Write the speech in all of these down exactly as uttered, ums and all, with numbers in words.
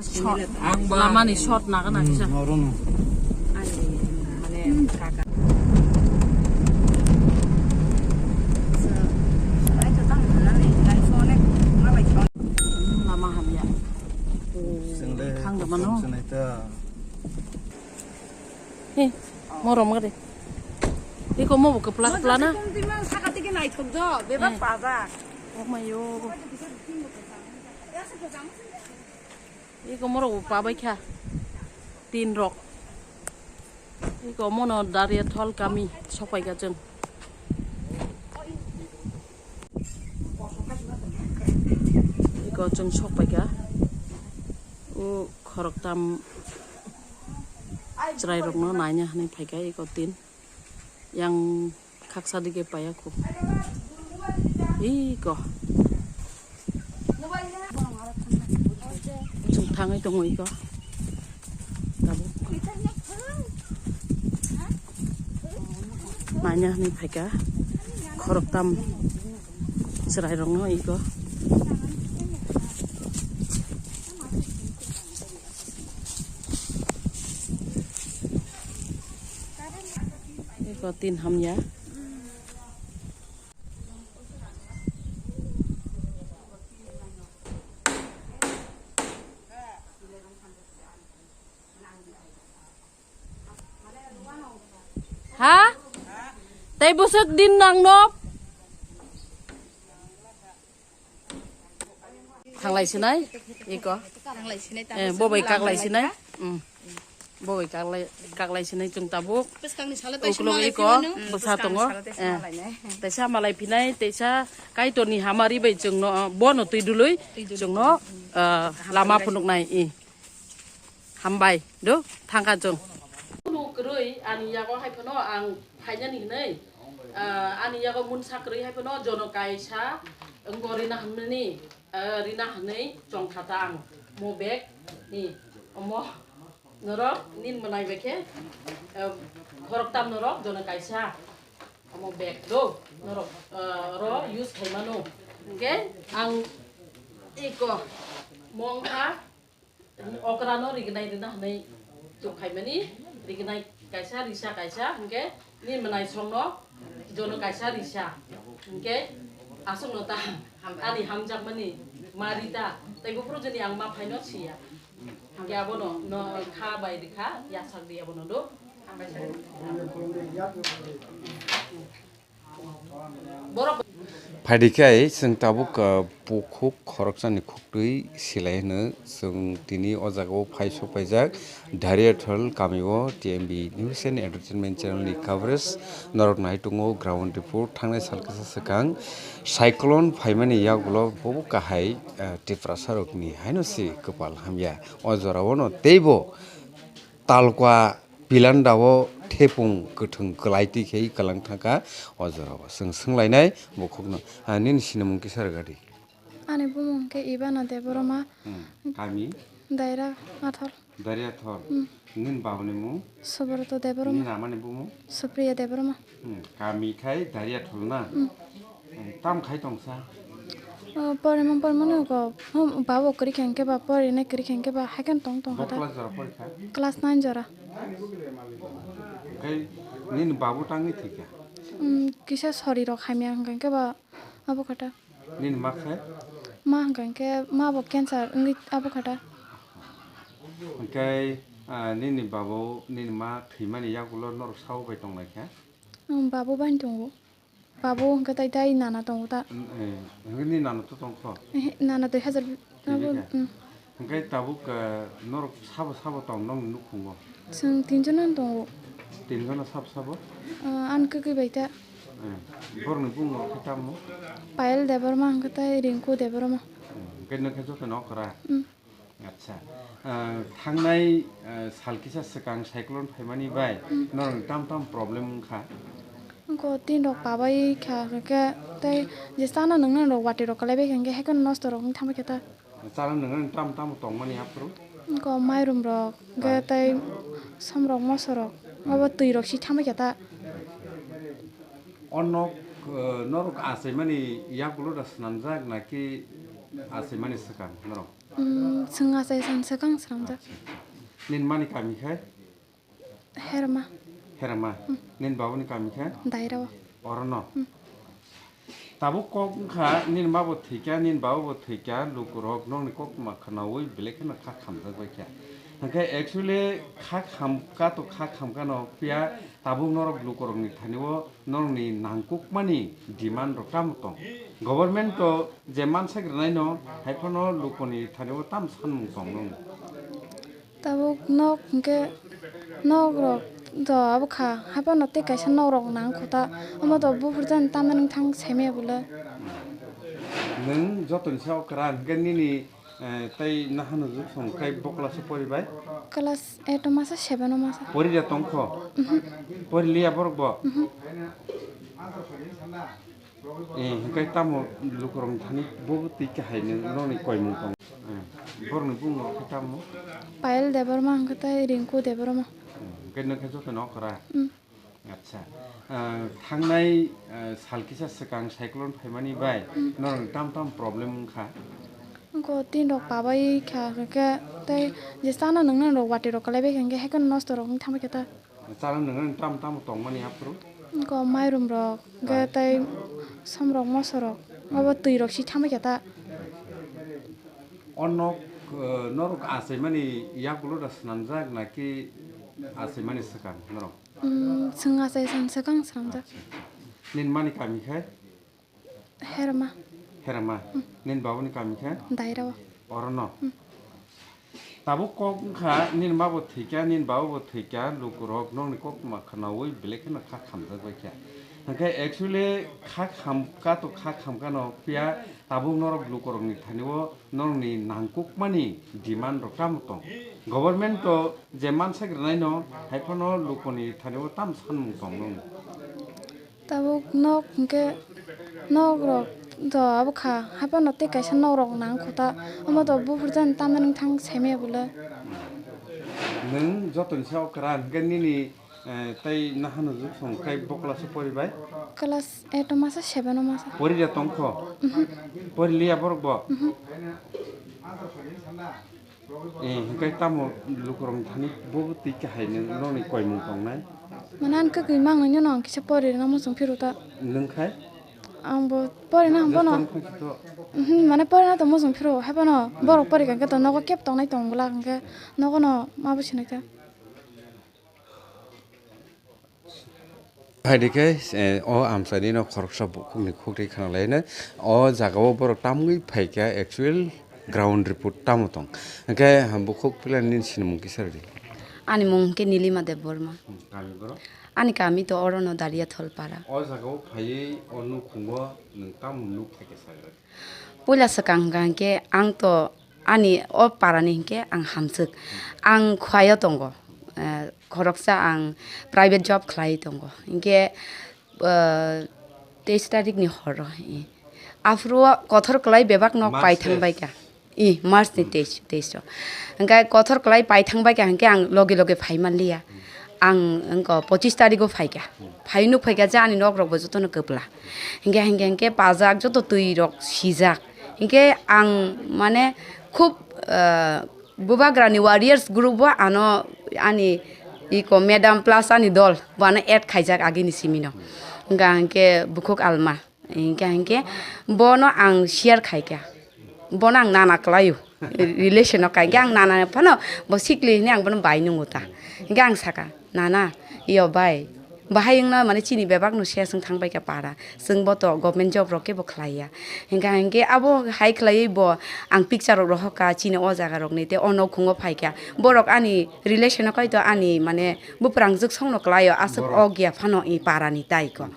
Short. Ang ba- Lamani short naga naga kisa. Hmm, oro no. Lama hamya. Sing le Khang da mano. Sing le ta. He, morom gari. Iko mo bo kepla kepla na. Saka tiki naithok do, bebak pajak. Oh my yo. Iko morok bo pabai kha. Tin rok. Iko mono Daria thol kami sokpai kha chwng. Iko chwng sokpai kha. O khoroktam chwrai rokno naina hwnwi phaikha iko tin. Yang khaksa dige paya khu. Iko. Chwng thangwi tongo iko. Tabuk. Naina hwnwi phaikha. Khoroktam chwrai rokno iko. Eko tin hamya. Ha? Tei bwswk din nang no? Thanglai sinai, iko. Thanglai sinai, eh, bo bai kaklai sinai. Hmm. Bo bai kaklai, kaklai sinai chwng tabuk. Bwskangni salo tei ukulok sima lai iko, phimano. Bwsa tongo. Bwskangni salo tei sima lai nai. Eh. Teisa malai phinai, teisa Kaitorni hamari bai chwngno, bono twi dului, twi dului. Chwngno, eh, lama phunuknai, i. Hambai, do, thangkha chwng. Kunu kwrwi ani yago hai phano ang phainani hinwi, ah, ani yago munsa kwrwi hai phano jono kaisa wngbo rina hwnmani, ah, rina hwnwi chongkha ta ang mo bag ni omo norok nin mwnai bai khe, ah, khoroktam norok jono kaisa omo bag do norok, ah, ro use khaimano. Hwnkhe ang iko mongkha. Okra no rignai rina hwnwi chuk khaimani, rignai kaisa, risa kaisa, hwnkhe ni mwnai song no jono kaisa, risa, hwnkhe aswk no ta ani hamjakmani ma rita, tei buphuru joni ang ma phaino siya, hwnkhe abono no kha bai rikha, yasak di abono do. Phaidi khe ai chwng tabuk, ah, bukhuk khoroksani khuktwi silai hwno. Chwng tini o jagao phai sokpaijak Dariathal kamio T M B News and Entertainment channel ni coverage norok nai tongo ground report. Thangnai sal kisa swkang cyclone phaimani yagulo bobo kahai, ah, Tiprasa rokni haino se kwpal hamya. O jorao no teibo Talkwa Pilanda o thepung kwthwng kwlaitwi khe kwlang thangkha o jorao. Chwng swnglainai bukhukno, "Ah, nini sinimung kisa rwgadi?" Ani bumung khe Ivana Debbarma. Hmm. Kami? Daira Athol. Dariathol. Hmm. Nini babani mung? Subrata Debbarma. Nini amani bumung? Supriya Debbarma. Hmm. Kami khai Dariathol na? Hmm. Hmm. Tam khai tongsa? O, porimung porimung no go. Hmm, babo kwrwi khe hwnkhe ba, porinai kwrwi khe hwnkhe ba, hai kheno tong tong kha ta. Bo class jora porikha? Class nine jora. Hwnkhe nini babu tangwi thwikha? Hmm, kisa sori rok hamya hwnkha hwnkhe ba, abo kha ta. Nini ma khe? Ma hwnkha hwnkhe ma bo cancer wngwi abo kha ta. Hwnkhe, ah, nini babu, nini ma thwimani yagulo norok sao bai tonglaikha? Hmm, babu bai tongo. Babu hwnkhe tai, tai nana tongo ta. N-, eh, hwnkhe ni nana to tongkho? Ehe, nana dui hazar. Tini abo, khe? Mm. Hwnkhe tabuk, eh, norok sabo sabo tong nokni nukhungo? Chwng tinjon no tongo. Tinjon no sabo sabo? Ah, ani kwkwi bai ta. Eh, borokni bumung rok khe tamo? Payal Debbarma hwnkhe tai Rinku Debbarma. Eh, hwnkhe nokhe joto no okra? Mm. Acha, ah, thangnai, ah, sal kisa swkang cyclone phaimani bai norokni tam tam problem wngkha? Wngkha, tin rok pabai kha, hwnkhe tei je chana nwngnani rok watwi rok kwlai bai kha, hwnkhe haikhe nosto rok wng thangbai kha ta. Chana nwngnani tam tam tongmani aphuru? Wngkha, mairum rok, hwnkhe tei som rok, moso rok, abo twi rok si thangbai kha ta. O nok, ah, norok achaimani yagulo da swnamjak naki achaimani swkang norok? Hmm, chwng achai san swkang swnamjak. Nini mani kami khai? Herma. Herma. Hmm. Nini babuni kami khai? Dairao. Orono. Hmm. Tabuk kok wngkha, nini ma bo thwikha, nini baba bo thwikha, lukurok nokni koktwma khwnaui belai kheno kha khamjak bai kha. Hwnkhe actually kha khamkha to kha khamkha no phiya tabuk norok lukurokni thani-o norokni nangkukmani demand rok tamo tong? Government to je mansak rwnaino hai phano lukuni thani-o tamo sanmung tong nung? Tabuk nok hwnkhe nok rok to abo kha, haphano tei kaisa nok rok nang kho ta, omo to buphur jani tamni wng thang saimaya bole. Nwng jotoni sa okra hwnkhe nini, eh, tei nahano juk song kai bo class o pori bai? Class eight o masa, seven o masa. Pori da tong kho? Mhm. Pori liya borok bo? Mhm. Eh, hwnkhe tamo lukurokni thani bo twi kahai nung, nokni koimung tong? Eh, borokni bumung rok khe tamo? Payal Debbarma hwnkhe tei Rinku Debbarma. Hmm, hwnkhe nokhe joto no okra? Hmm. Acha. Ah, thangnai, ah, sal kisa swkang cyclone phaimani bai, hmm, norokni tam tam problem wngkha? Wngkha tin rok pabai kha, hwnkhe tei je chana nungna rok wati rok kwlai bai kha, hwnkhe haikhe nosto rok wng thangbai kha ta. Chana nungna tam tam tongmani aphuru? Wngkha mairum rok, hwnkhe, ah, tei som rok, moso rok, abo twi rok si thangbai kha ta. O nok, eh, norok achaimani yagulo da swnamjak naki achaimani swkang norok? Mm, chwng achai san swkang swnamjak. Acha. Nini mani kami khai? Herma. Herma. Mm. Nini babuni kami khai? Dairao. Orono? Mm. Tabuk kok wngkha, nini ma bo thwikha, nini baba bo thwikha, lukurok nokni koktwma khwnaui belai kheno kha khamjak bai kha. Hwnkhe actually kha khamkha to kha khamkha no phiya tabuk norok lukurokni thani-o norokni nangkukmani demand rok tamo tong? Government to je mansak rwnaino hai phano lukuni thani-o tamo sanmung tong nung? Tabuk nok hwnkhe nok rok to abo kha, haphano tei kaisa nok rok nang kho ta, omo to buphur jani tamni wng thang saimaya bole. Nwng jotoni sa okra hwnkhe nini, eh, tei nahano juk song kai bo class o pori bai? Class eight o masa, seven o masa. Pori da tong kho? Mhm. Pori liya borok bo? Mhm. Eh, hwnkhe tamo lukurokni thani bo twi kahai nung, nokni koimung tongnai? Mane ani kwkwi mang nungya no ang kisa pori rwna muchung phiro ta. Nwng khai? Ang bo pori na ang bono. Just tong khai to. Mhm, mane pori na to muchung phiro, hai bono borok pori kha khe to nogo kep tongnai tong glak hwnkhe nogo no ma bo sinai ta. Phaidi khe, eh, o amchaini no khoroksa bukhukni khukri khna laino. O jaga o borok tamwi phaikha, actual ground report tamo tong. Hwnkhe bukhuk pila nini sinimung kisa rwdi. Ani mung hwnkhe Nilima Debbarma. Hmm, kami borok? Ani kami to orono Daria Tholpara. O jaga o phaiwi o nukhungo nwng tamo nuk phaikha sagra? Puila swkang hwnkha hwnkhe ang to ani o parani hwnkhe ang hamswk. Ang Khwaio tongo, eh, khoroksa ang private job khlai tongo. Hwnkhe, eh, teis tarikni horo, eh, aphuru o kothor kwlai bebak nok March paithang bai kha. I, March ni teis, teis o. Hwnkhe kothor kwlai paithang bai kha hwnkhe ang loge loge phai man liya. Ang wngkha pochis tarigo phaikha. Phai nuk phaikha je ani nok rok bo jotono kwpla. Hwnkhe, hwnkhe, hwnkhe pajak joto twi rok sijak. Hwnkhe ang mane khub, ah, Bubagrani warriors group o ano ani iko madam plus ani dol bo ano add khaijak agini simino. Hwnkha hwnkhe bukhuk alma. Hingke, hingke bono ang share khaikha. Bono ang nana kwlaio. Relation o khaikhe ang nana phano bo sikli hini ang bono bai nungo ta. Hingke ang saka, "Nana, yo bai, bahai wngna mane chini bebak no ses wng thang bai kha para. Chwng bo to government job rok khe bo khlai ya." Hingke, hingke abo hai khlaiwi bo ang picture rok rohor kha chini o jaga rok ni tei o nok khungo phai kha. Borok ani relation o khaito ani mane buprangjwk song no kwlaio aswk o gya phano i para ni tai ko.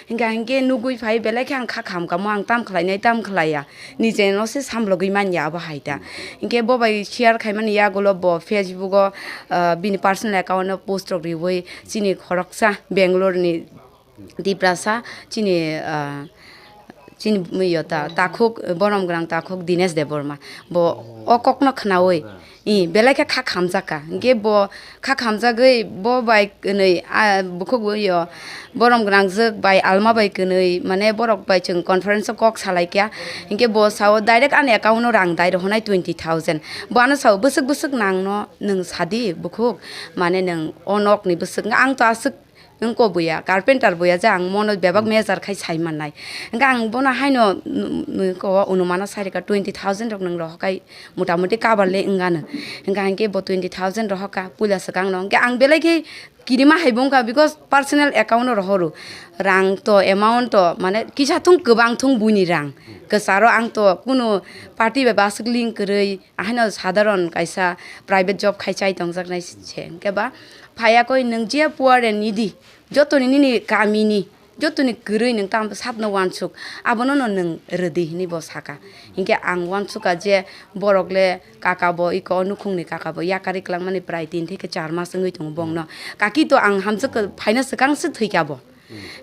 Hingkha hingke nugui phai belai khe ang kha khamkha mo ang tam khlainai tam khlaiya. Nije no se samlogwi manya abo hai ta. Hingke bo bai share khaimani yagulo bo Facebook o, ah, bini personal account o post rok riui chini khoroksa Bangalore ni Tiprasa chini, ah, chini yo ta, takhuk borom gwnang takhuk Dinesh Debbarma. Bo o kokno khnaui I, belai khe kha khamjak kha. Hinkhe bo kha khamjagwi bo bai kwnwi, a, bukhuk bo yo, borom gwnangjwk bai alma bai kwnwi, mane borok bai chwng conference o kok salai kha. Hinkhe bo sao direct ani account o rang dai rohonai twenty thousand. Bo ano sao, "Bwswk bwswk nang no nwng sadi bukhuk, mane nwng o nok ni bwswk." Ang to aswk Wngko buya, carpenter buya je ang mono bebak Hmm. measure khai sai mannai. Hingke ang bono haino nu-, nu-, ko onumano sai rwkha twenty thousand rok nwng rohor kai mota moti cover le wngano. Hingke hingke bo twenty thousand rohor kha puila swkang no. Hingke ang belai khe kirima hai bo wngkha because personal account no rohoro. Rang to amount to mane kisa thung kwbang thung buini rang. Kwcharo ang to kunu party bai baswk link kwrwi, ahaino sadharon kaisa private job khai chai tongjaknai se. Hingke ba phaiya koi nwng je poor and needy, jotoni nini kamini, jotoni kwrwi nwng tamo sakno uansuk, abono no nwng rwdi hinwi bo saka. Hinkhe ang uansukha je borok le kaka bo iko nukhungni kaka bo yakarwi kwlangmani prai tin theke char mas wngwi tongo bongno. Kaki to ang hamjwk phaina swkang se thwikha bo.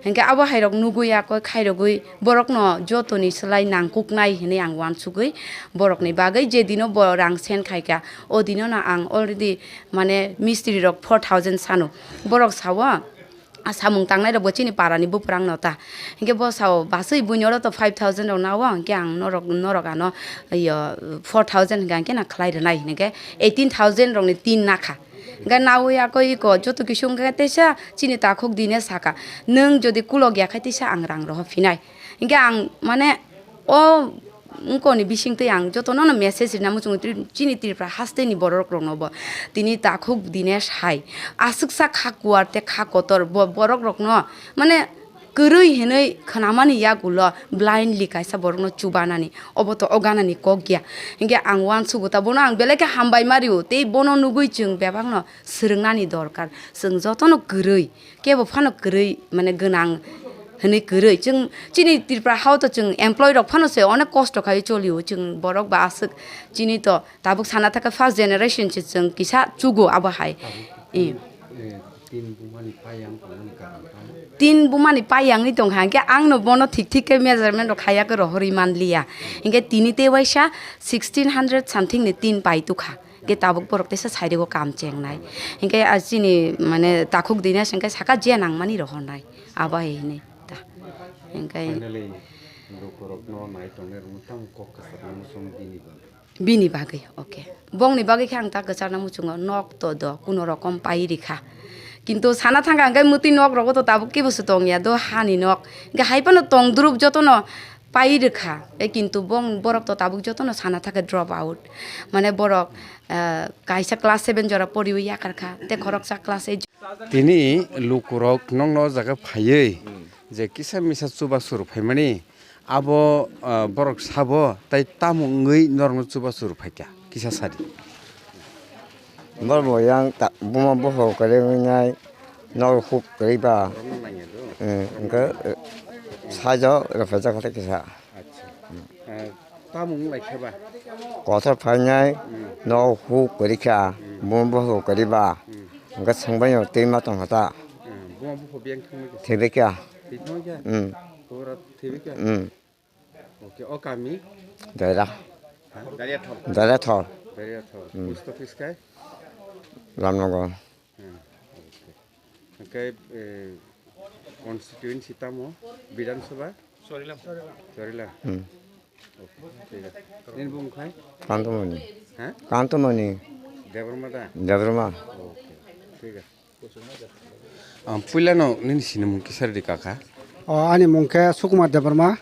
Hinkhe abo hairok nugwi yakoi khairogwi borokno jotoni slai nangkuknai hinwi ang uansugwi borokni bagwi je dino bo rang send khaikha, o dinono ang already mane mistri rok four thousand sano. Borok sao, "A samung tangnai rok bo chini para ni buprang no ta." Hinkhe bo sao, "Baswi buini oro to five thousand rok nao, hinkhe ang norok, norok ano, iyo, four thousand hinkhe, hinkhe na khlai rwnai," hinkhe eighteen thousand rok ni tin nakha. Hinkhe nawi yakoi iko joto kisu hinkhe teisa chini takhuk dine saka, "Nwng jodi kulok ya khai teisa ang rang rohor phinai." Hinkhe ang mane o wngkoni bisingtwi ang jotono no message rina muchungo, tri-, chini Tripura hasteni borok rokno bo tini takhuk dine sai aswksa kha kuar tei kha kotor bo borok rokno mane kwrwi hinwi khnamani yagulo blindly kaisa borokno chubanani, obo to o ganani kok ya. Hinkhe ang uansugo ta bono ang belai khe hambai ma rio tei bono nugwi chwng bebakno swrwngnani dorkar. Chwng jotono kwrwi, kebo phano kwrwi, mane gwnang hinwi kwrwi. Chwng chini Tripura hao to chwng employee rok phano se onek kosto khai cholio. Chwng borok ba aswk chini to tabuk sana thaka first generation se chwng kisa chugo abo hai. Tabuk I. Tin, eh, tin bumani payang tongmani karon tamo? Tin bumani payang ni tongkha, hinkhe ang no bono thik thik khe measurement rok khaya khe rohorwi manliya. Hinkhe tini tei waisa sixteen hundred something ni tin pai tukha. Ke tabuk borok teisa side o kam chengnai. Hinkhe a chini mane takhuk dine se hinkhe saka je nangmani rohornai. Abo hai hinwi ta. Hinkhe Finally, lukurokno nai tongnai rokno tamo kok kwchakna muchung bini bagwi. Bini bagwi, okay. Bongni bagwi khe ang ta kwchakna muchungo nok to do kuno rokom pai rikha. Kintu sana thangkha hinkhe mwtwi nok rogo to tabuk kebo se tongya do hani nok. Hinkhe hai phano tongdrup jotono pai rwkha, e, kintu bong-, borok to tabuk jotono sana thaka drop out, mane borok, ah, kaisa class seven jora poriwi yakarkha, tei khoroksa class eight. Tini lukurok nokno o jaga phaiwi je kisa misa chubachu rw phaimani, abo, ah, borok sabo tei tamo wngwi norokno chubachu rw phaikha, kisa sadi. Borok bo yang ta-, buma boho kwrwi wngnai, nok huk kwrwi ba. Eh, hwnkhe, eh, sajo rwphaijak kisa. Acha. Eh, tamo wng lai khe ba? Kothor phainai, Hmm. nok huk kwrwi kha, Hmm. buma boho kwrwi ba. Hmm. Hwnkhe swngbai no twi ma tongkha ta. Hmm, buma bupha biyang thangbai kha? Thwibai kha. Thwi thangbai kha? Hmm. Tora thwibai kha? Hmm. Okay, o kami? Daira. Ha? Dariathor. Dariathor. Dariathor. Hmm. Post office kai? Ramnagar. Hmm, okay. Hingke, eh, constituency tamo? Bidhan Sabha? Chorilam. Chorilam. Hmm. Okay, thik ase. Nini bung khai? Kantomoni. Ha? Kantomoni. Debbarma da? Debbarma. Okay, thik ase. Ang puilano nini sinimung kisa rwdi kaka? O, ani mung khe Sukumar Debbarma.